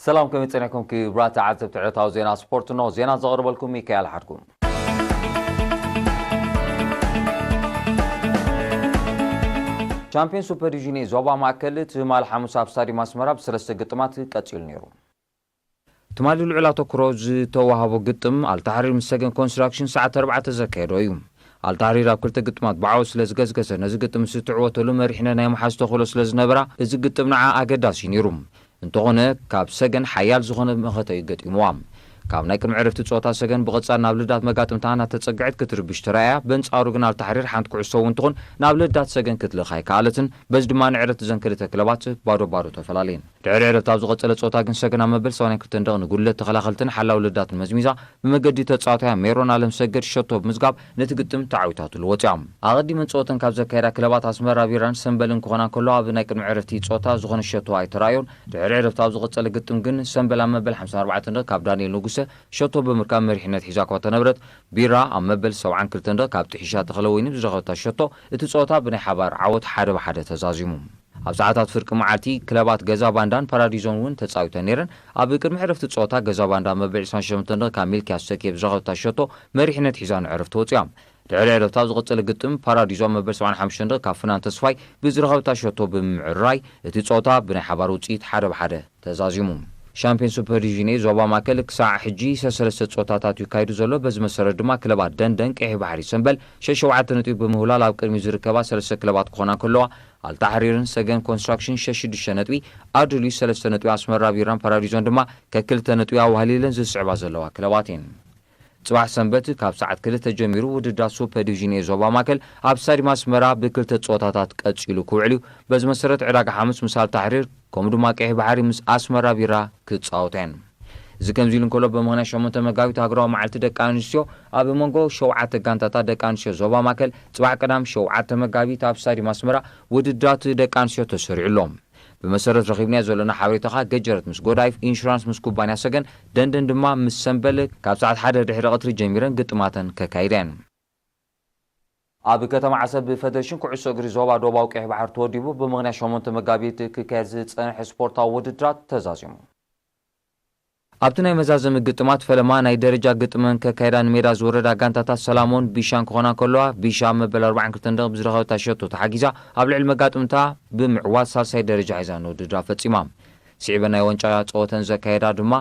ሰላም፣ ከመይ ጸኒሕኩም ክቡራት ተዓዘብቲ ዕለታዊ ዜና ስፖርት? እንሆ ዜና ዘቕርበልኩም ሚካኤል ሓድጉ። ቻምፒዮን ሱፐር ዲቪዥን ኤ ዞባ ማእከል ትማሊ ሓሙስ ኣብ ስታዲየም ኣስመራ ብሰለስተ ግጥማት ቀጺሉ ነይሩ። ትማሊ ልዑል ኣተኩሮ ዝተዋህቦ ግጥም ኣልታሕሪር ምስ ሰገን ኮንስትራክሽን ሰዓት ኣርባዕተ ዘካየዶ እዩ። ኣልታሕሪር ኣብ ክልተ ግጥማት ብዓወት ስለ ዝገስገሰ ነዚ ግጥም ምስ እትዕወተሉ መሪሕነት ናይ ምሓዝ ተኽእሎ ስለ ዝነበራ እዚ ግጥም ንዓ ኣገዳሲ ነይሩ። እንተኾነ ካብ ሰገን ሓያል ዝኾነ መኸተ እዩ ገጢምዋ። ካብ ናይ ቅድሚ ዕረፍቲ ጸወታ ሰገን ብቐጻሊ ናብ ልዳት መጋጥምታ እናተጸግዐት ክትርብሽ ተራእያ። በንጻሩ ግን ኣልታሕሪር ሓንቲ ኩዕሶ እውን ትኹን ናብ ልዳት ሰገን ክትልእኽ ኣይከኣለትን። በዚ ድማ ንዕረፍቲ ዘን ክልተ ክለባት ባዶ ባዶ ተፈላለየን። ድሕሪ ዕረፍቲ ኣብ ዝቐጸለ ጸወታ ግን ሰገን ኣብ መበል ሰማንያን ክልተን ደቕ ንጉድለት ተኸላኸልትን ሓላው ልዳትን መዝሚዛ ብመገዲ ተጻዋታያ ሜሮን ኣለምሰገድ ሸቶ ብምዝጋብ ነቲ ግጥም ተዓዊታትሉ ወጺኣ። ኣቐዲመን ጸወተን ካብ ዘካየዳ ክለባት ኣስመራ ቢራን ሰምበልን ክኾና እንከለዋ ኣብ ናይ ቅድሚ ዕረፍቲ ጸወታ ዝኾነ ሸቶ ኣይተራእዮን። ድሕሪ ዕረፍቲ ኣብ ዝቐጸለ ግጥም ግን ሰምበል ኣብ መበል ሓምሳን ኣርባዕተን ደቕ ካብ ዳንኤል ንጉሰ ሸቶ ብምርካብ መሪሕነት ሒዛ እኳ ተነብረት፣ ቢራ ኣብ መበል ሰብዓን ክልተን ደቕ ካብ ጥሒሻ ተኽለወይኒ ብዝረኸበታ ሸቶ እቲ ጸወታ ብናይ ሓባር ዓወት ሓደ ብሓደ ተዛዚሙ። ኣብ ሰዓታት ፍርቂ መዓልቲ ክለባት ገዛ ባንዳን ፓራዲዞን እውን ተጻዊተን ነይረን። ኣብ ቅድሚ ዕረፍቲ ጸወታ ገዛ ባንዳ ኣብ መበል ዕስራን ሸሞንተን ደቕ ካብ ሚልክያስ ሰኬ ብዝረኸበታ ሸቶ መሪሕነት ሒዛ ንዕረፍቲ ወጺኣ። ድሕሪ ዕረፍቲ ኣብ ዝቐጸለ ግጥም ፓራዲዞ ኣብ መበል ሰብዓን ሓሙሽተን ደቕ ካብ ፍናን ተስፋይ ብዝረኸበታ ሸቶ ብምምዕርራይ እቲ ጸወታ ብናይ ሓባር ውጽኢት ሓደ ብሓደ ተዛዚሙ። ሻምፒዮን ሱፐር ዲቪዥን ኤ ዞባ ማእከል ክሳዕ ሕጂ ሰሰለስተ ጸወታታት እዩ ካይዱ ዘሎ። በዚ መሰረት ድማ ክለባት ደንደን፣ ቀይሕ ባሕሪ፣ ሰምበል ሸሸውዓተ ነጥቢ ብምህውላል ኣብ ቅድሚ ዝርከባ ሰለስተ ክለባት ክኾና ከለዋ፣ ኣልታሕሪርን ሰገን ኮንስትራክሽን ሸሽዱሽተ ነጥቢ፣ ኣዱሊስ ሰለስተ ነጥቢ፣ ኣስመራ ቢራን ፓራዲዞን ድማ ከክልተ ነጥቢ ኣዋህሊለን ዝስዕባ ዘለዋ ክለባት እየን። ጽባሕ ሰንበት ካብ ሰዓት ክልተ ጀሚሩ ውድድራት ሱፐር ዲቪዥን ኤ ዞባ ማእከል ኣብ ስታዲየም ኣስመራ ብክልተ ጸወታታት ቀጺሉ ክውዕል እዩ። በዚ መሰረት ዕዳጋ ሓሙስ ምስ ኣልታሕሪር ከምኡ ድማ ቀይሕ ባሕሪ ምስ ኣስመራ ቢራ ክጻወታ እየን። እዚ ከምዚ ኢሉ እንከሎ ብምኽንያት ሸሞንተ መጋቢት ሃገራዊ መዓልቲ ደቂ ኣንስትዮ ኣብ መንጎ ሸውዓተ ጋንታታት ደቂ ኣንስትዮ ዞባ ማእከል ጽባሕ ቀዳም ሸውዓተ መጋቢት ኣብ ስታዲየም ኣስመራ ውድድራት ደቂ ኣንስትዮ ተሰሪዑ ኣሎ። ብመሰረት ረኺብናዮ ዘለና ሓበሬታ ኸኣ ገጀረት ምስ ጎዳይፍ፣ ኢንሹራንስ ምስ ኩባንያ ሰገን፣ ደንደን ድማ ምስ ሰምበል ካብ ሰዓት ሓደ ድሕሪ ቀትሪ ጀሚረን ግጥማተን ከካይዳ እየን። ኣብ ከተማ ዓሰብ ብፈደረሽን ኩዕሶ እግሪ ዞባ ደቡባዊ ቀይሕ ባሕሪ ተወዲቡ ብምኽንያት ሸሞንተ መጋቢት ክካየድ ዝጸንሐ ስፖርታዊ ውድድራት ተዛዚሙ። ኣብቲ ናይ መዛዘሚ ግጥማት ፈለማ ናይ ደረጃ ግጥመን ከካይዳ ንሜዳ ዝወረዳ ጋንታታት ሰላሞን ቢሻን ክኾና ከለዋ፣ ቢሻ ኣብ መበል ኣርባዓን ክልተን ደቕ ብዝረኸበታ ሸቶ ተሓጊዛ ኣብ ልዕሊ መጋጥምታ ብምዕዋት ሳልሳይ ደረጃ ሒዛ ንውድድራ ፈጺማ። ስዒበን ናይ ዋንጫ ጸወተን ዘካየዳ ድማ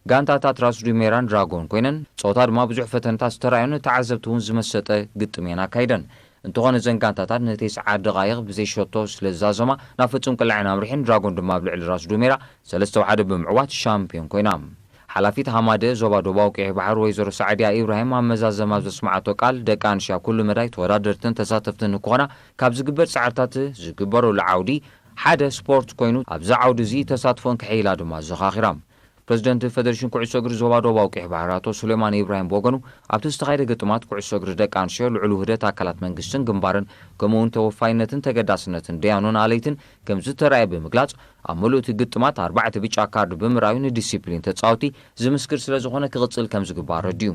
ጋንታታት ራስ ዱሜራን ድራጎን ኮይነን፣ ጸወታ ድማ ብዙሕ ፈተነታት ዝተራእዮን ንተዓዘብቲ እውን ዝመሰጠ ግጥም እየን ኣካይደን። እንተኾነ እዘን ጋንታታት ንተስዓ ደቓይቕ ብዘይ ሸቶ ስለ ዝዛዘማ ናብ ፍጹም ቅላዕን ኣምሪሐን፣ ድራጎን ድማ ኣብ ልዕሊ ራስ ዱሜራ ሰለስተ ብሓደ ብምዕዋት ሻምፒዮን ኮይና። ሓላፊት ሃማደ ዞባ ደቡባዊ ቀይሕ ባሕሪ ወይዘሮ ሳዕድያ ኢብራሂም ኣብ መዛዘማ ኣብ ዘስምዓቶ ቃል፣ ደቂ ኣንስትዮ ኣብ ኩሉ መዳይ ተወዳደርትን ተሳተፍትን ንክኾና ካብ ዝግበር ጻዕርታት ዝግበረሉ ዓውዲ ሓደ ስፖርት ኮይኑ፣ ኣብዚ ዓውዲ እዚ ተሳትፎን ክሕይላ ድማ ዘኻኺራ። ፕረዚደንት ፈደሬሽን ኩዕሶ እግሪ ዞባ ደቡባዊ ቀይሕ ባሕሪ ኣቶ ሱሌማን ኢብራሂም ብወገኑ፣ ኣብቲ ዝተኻየደ ግጥማት ኩዕሶ እግሪ ደቂ ኣንስትዮ ልዑል ውህደት ኣካላት መንግስትን ግንባርን ከምኡ እውን ተወፋይነትን ተገዳስነትን ደያኑን ኣለይትን ከም ዝተራእየ ብምግላጽ፣ ኣብ ምሉእ እቲ ግጥማት ኣርባዕተ ብጫ ካርድ ብምርኣዩ ንዲሲፕሊን ተጻወቲ ዝምስክር ስለ ዝኾነ ክቕጽል ከም ዝግባእ ኣረዲኡ።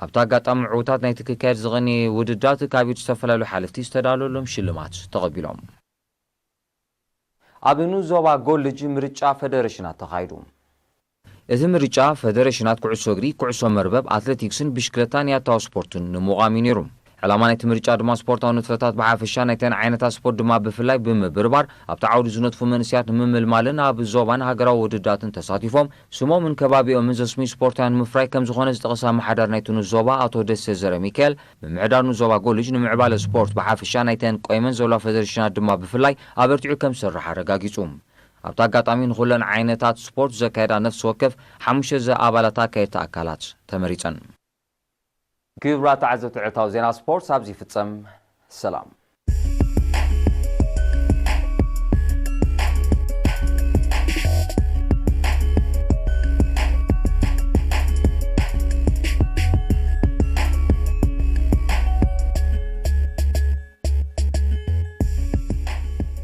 ኣብቲ ኣጋጣሚ ዕዉታት ናይቲ ክካየድ ዝቐነየ ውድድራት ካብ ኢድ ዝተፈላለዩ ሓለፍቲ ዝተዳለወሎም ሽልማት ተቐቢሎም። ኣብ ንኡስ ዞባ ጎልጅ ምርጫ ፈደረሽናት ተኻይዱ። እቲ ምርጫ ፈደረሽናት ኩዕሶ እግሪ፣ ኩዕሶ መርበብ፣ ኣትሌቲክስን ብሽክለታን ያታዊ ስፖርትን ንምቋም እዩ ነይሩ። ዕላማ ናይቲ ምርጫ ድማ ስፖርታዊ ንጥፈታት ብሓፈሻ ናይተን ዓይነታት ስፖርት ድማ ብፍላይ ብምብርባር ኣብቲ ዓውዲ ዝነጥፉ መንእሰያት ንምምልማልን ኣብ ዞባን ሃገራዊ ውድድራትን ተሳቲፎም ስሞምን ከባቢኦምን ዘስምዩ ስፖርታውያን ንምፍራይ ከም ዝኾነ ዝጠቐሰ ኣመሓዳሪ ናይቲ ንኡስ ዞባ ኣቶ ደሴ ዘረ ሚካኤል፣ ምምሕዳር ንኡስ ዞባ ጎልጅ ንምዕባለ ስፖርት ብሓፈሻ ናይተን ቆይመን ዘለዋ ፈደረሽናት ድማ ብፍላይ ኣበርቲዑ ከም ዝሰርሕ ኣረጋጊጹ። ኣብቲ ኣጋጣሚ ንኹለን ዓይነታት ስፖርት ዘካየዳ ነፍሲ ወከፍ ሓሙሽተ ዘኣባላት ኣካየድቲ ኣካላት ተመሪጸን። ክቡራት ተዓዘብቲ ዕለታዊ ዜና ስፖርት ኣብዚ ይፍጸም። ሰላም።